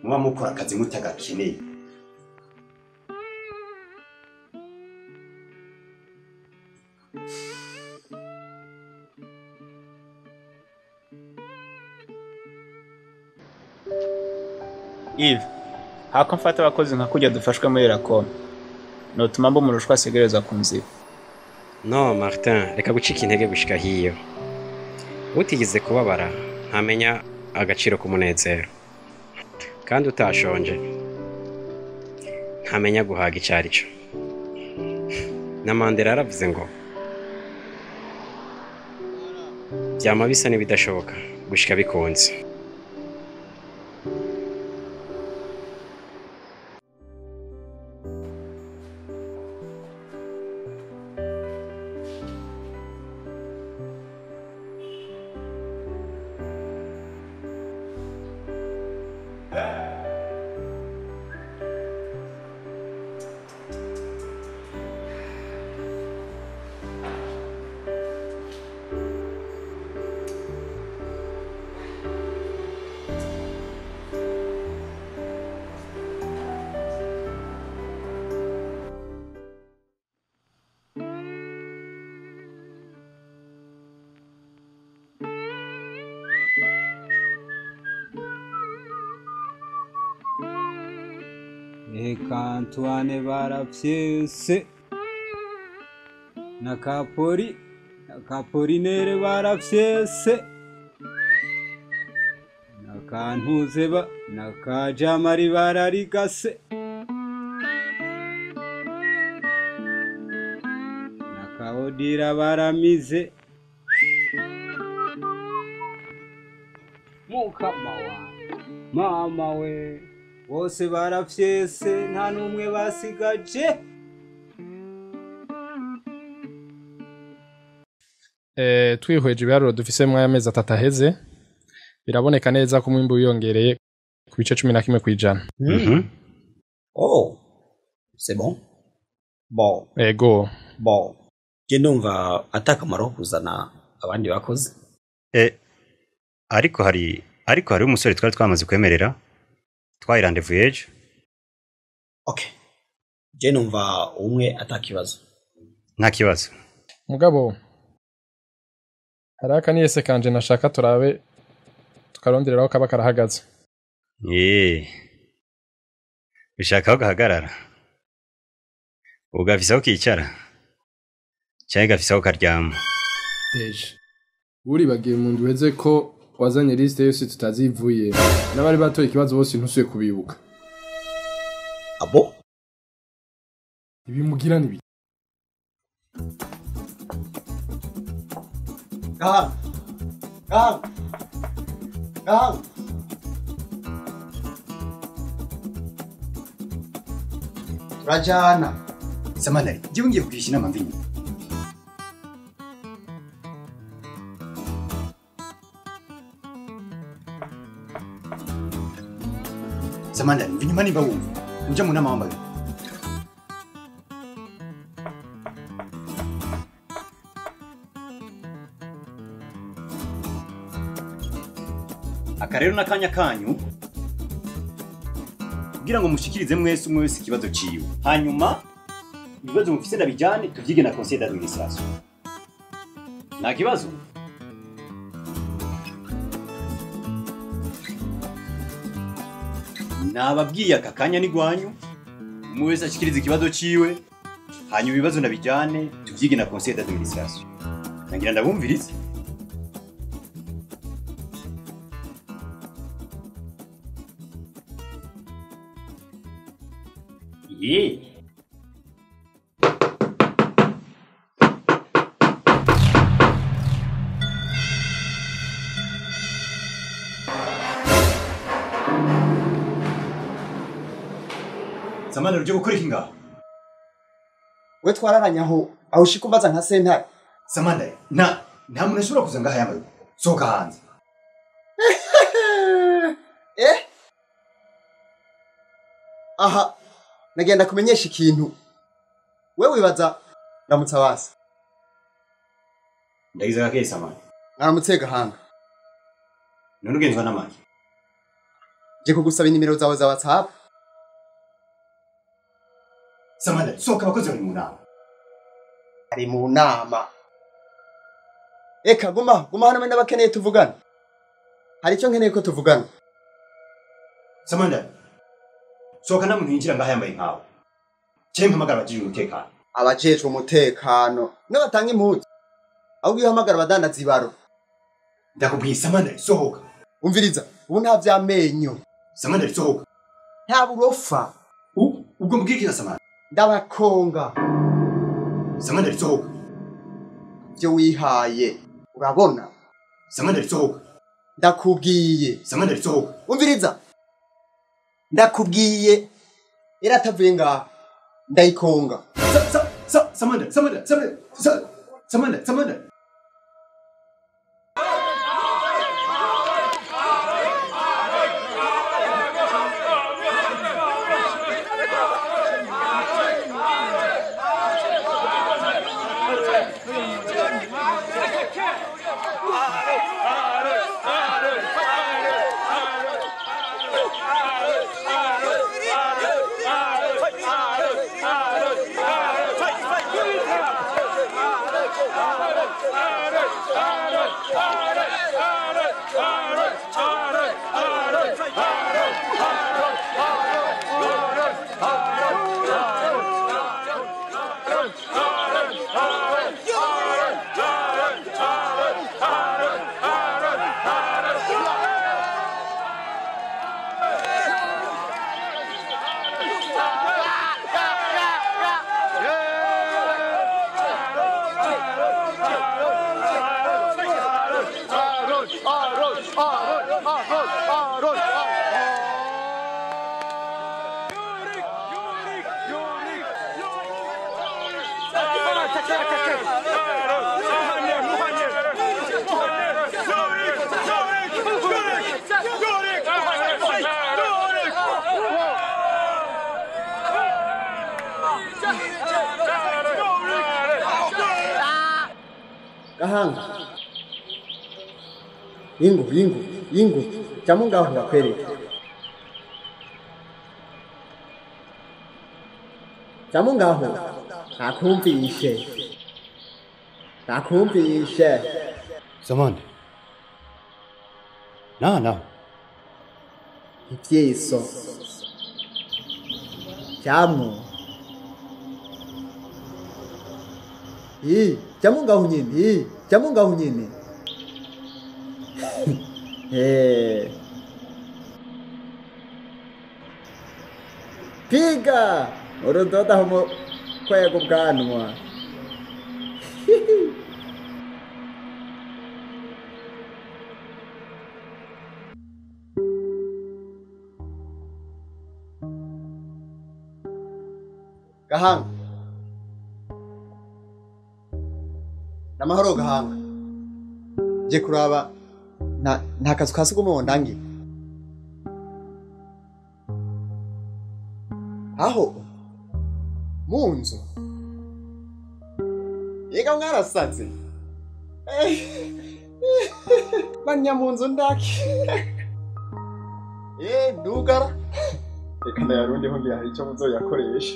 Muba mukora akazi mutagakeneye. Yves, hako mfata abakozi nka kujya dufashwe muri Racom. Notuma mbo murushwa asegereza ku nzira. No, Martin, reka gucika intege gushika hiyo. Utigeze kubabara ntamenya agaciro k'umunezero. Kandi utashonje ntamenya guhaga icarico. Na Mandela yaravuze ngo byama bisa n'ibidashoboka gushika bikunze. Eka Antoine barafyese na Kapori na Kapolinere barafyese na Kantuzeba na Kajamari bararigase na Kaodira baramize mukama wa mama we bose barafyese nta numwe basigaje. Twihweje ibiharuro dufise mu amezi atatu aheze biraboneka neza ko umwimbu wiyongereye ku bice 11%. Oh, c'est bon. Bon. Ego. Bon. Je ndumva atakamaro kuzana abandi bakoze. Ariko hari umusore twari twamaze kwemerera. Twaye rendez-vous ejo. Okay. Je numva umwe atakibazo. Nta kibazo. Mugabo haraka niyese kanje nashaka turabe tukarondereraho kaba karahagaze. Bishaka aho gahagarara. Ugafise aho kicara. Cyangwa gafise aho karyama. Deje. Uri bagiye mu ndweze ko wazanye liste yose tutazivuye n'abari batoye ikibazo bose ntusuye kubibuka. Abo ibimugira nibi. Gahanga. Gahanga. Gahanga. Turajana. Samanari, je ngiye kugisha inama mvinyi. Samandari, vinyuma niba wumva. Uja mu nama wambaye. Aka rero n'akanya kanyu kugira ngo mushikirize mwese umwe wese ikibazo ciwe. Hanyuma ibibazo mufise ndabijane tuvyige na conseil d'administration. Nta kibazo? Nababwiye aka kanya nigwanyu umwe wese ashikirize ikibazo ciwe, hanyuma ibibazo ndabijane tuvyige na conseil d'administration. Nangira ndabumvirize. Ye. Samana uje gukora iki ngaho? We twararanye aho aho ushika umbaza nka sentare. Samana nta muntu ashobora kuza ngaha yambaye. Sohoka hanze. Aha nagenda kumenyesha ikintu. We wibaza ndamutsa wasi. Ndagize gake Samana. Naramutse Gahanga. None ugenzwa n'amaki? Je kugusaba inimero zawe za WhatsApp. Samanda, sohoka abakozi bari mu nama. Ari mu nama. Eka guma, guma hano menda bakeneye tuvugana. Hari icyo nkeneye ko tuvugana. Samanda, sohoka nta muntu yinjira ngaha yambaye nkawe. Cye mpamagara abajejwe umutekano. Abajejwe umutekano n'abatanga impuzu. Ahubwo iyo uhamagara abadandaza ibaro. Ndakubwiye Samanda, sohoka. Umviriza, ubu nta vyamenyo. Samanda, sohoka. Nta burofa. Ubwo mbwira Samanda. Ndabakonga. Samanda, sohoka. Ibyo wihaye urabona. Samanda, sohoka. Ndakubwiye. Samanda, sohoka. Umviriza. Ndakubwiye. Iratavuye ngaha. Ndayikonga. Samanda, Samanda, Samanda, Samanda, Samanda. Gahanga. Ingo, ingo, ingo. Jamu ngaho ndakwereka. Jamu ngaho. Nakumvishe. Nakumvishe. Samanda. Na na. Ivyeso. Jamu. Jamu ngaho nyene. Jamu ngaho nyene. Piga! Urudoda homo kwega ubwanwa. Gahanga. Namahoro Gahanga. Je kuraba nta kazu ka sugumwe wondangira. Aho mu nzu. Yega mwarasaze. Banya mu nzu ndaki. Ndugara. Reka ndayarundeho ngira hari icyo muzoyakoresha.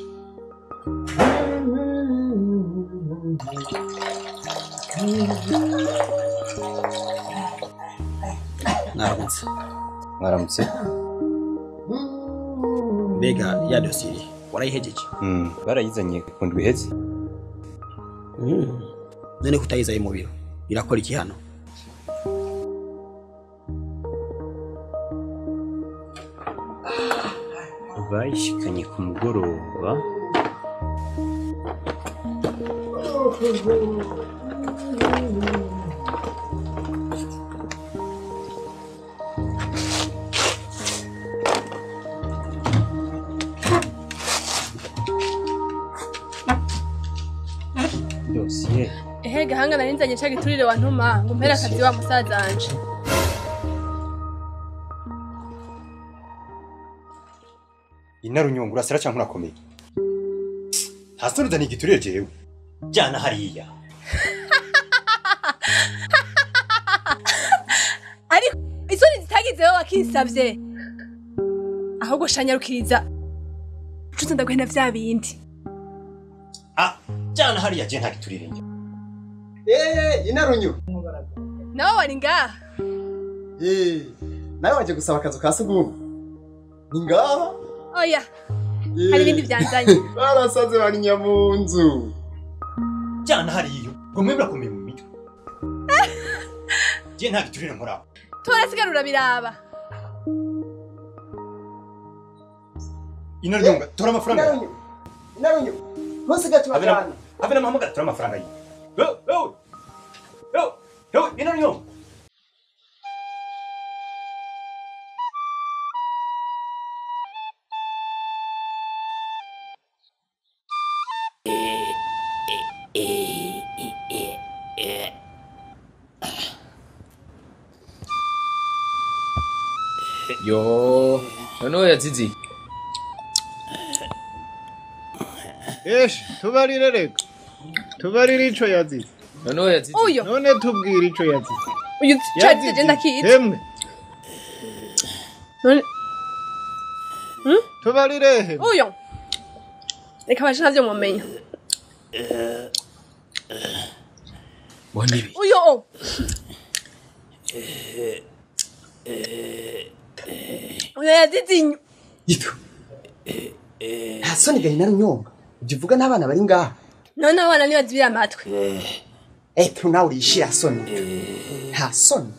Mwaramutse. Mwaramutse. Mbega ya dosiye warayihejeje? Barayizanye ku ndwi iheze. None kutayizaye mu biro irakora iki hano? Bayishikanye ku mugoroba. Dosiye. Ehe Gahanga narinzanye ca giturire wantuma ngo mpera akazi wa musazanje. Inarunyongo urasara canke urakomeye? Ntasoni uzana igiturire jewe. Jana hariya. Ariko isoni zitagizeho wakinsavye. Ahubwo shanyarukiriza. Ucuze ndaguhenda vya bindi. Ah, jana hariya je nta giturire njye. Inarunyu. Nawe wari ngaha. Nawe waje gusaba akazu ka sugumwe. Ni ngaha? Oya. Hari ibindi byanzanye. Barasaze bari nyamunzu. Jana hariyo. Ngo mwe murakomeye mu mitwe. Je nta giturire nkora. Torasigarura biraba. Inarunyonga, tora amafaranga. Inarunyu. Ntusigaye tubajana. Habe namuhamagara tora amafaranga yiwe. Yo, yo. Yo, inarunyonga. Yo, noneho yazizi. Esh, tubarire reka. Tubarire ico yazize. Noneho yazize. Uyo. None tubwire ico yazize. Uyu cyazize je ndakizi. Hemwe. None Tubarire he. Uyo. Reka baje ntavyo mumenya. Mbona ibi. Uyo. Uyo yazize inyu. Itu. Nta soni gahe Inarunyonga. Ujya uvuga n'abana bari ngaha. None abana ntibazibira amatwi. Tu nawe urishira soni. Nta soni.